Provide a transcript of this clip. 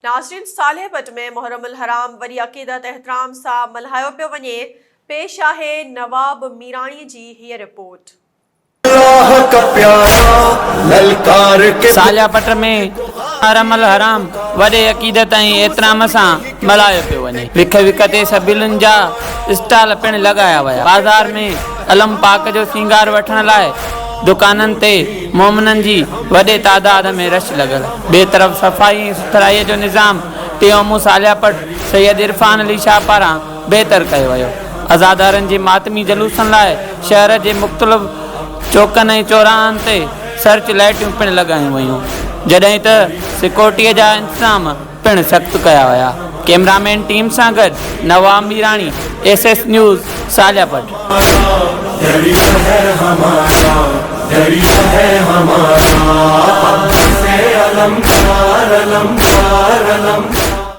ناظرين صالح پٽ ۾ محرم الحرام وڏي عقيدت احترام سان ملهايو پيو وڃي، پيش آهي نواب ميراڻي جي هيء رپورٽ. صالح پٽ ۾ محرم الحرام وڏي عقيدت ۽ احترام سان ملهايو پيو وڃي. وک وک تي سبيلن جا اسٽال پڻ لڳايا ويا. بازار ۾ علم پاڪ جو سينگار وٺڻ لاء دڪانن تي مومنن جي وڏي تعداد ۾ رش لڳل. ٻئي طرف صفائي ۽ سٿرائي جو نظام ٽيومون صالح پٽ سيد عرفان علي شاهه پاران بهتر ڪيو ويو. عزادارن جي ماتمي جلوسن لاء شهر جي مختلف چوڪن ۽ چوراهن تي سرچ لائيٽون پڻ لڳايون ويون، جڏهن ته سيڪيورٽيء جا انتظام پڻ سخت ڪيا ويا. ڪئميرا مين ٽيم سان گڏ Nawab Mirani, S S news, Saleh Pat.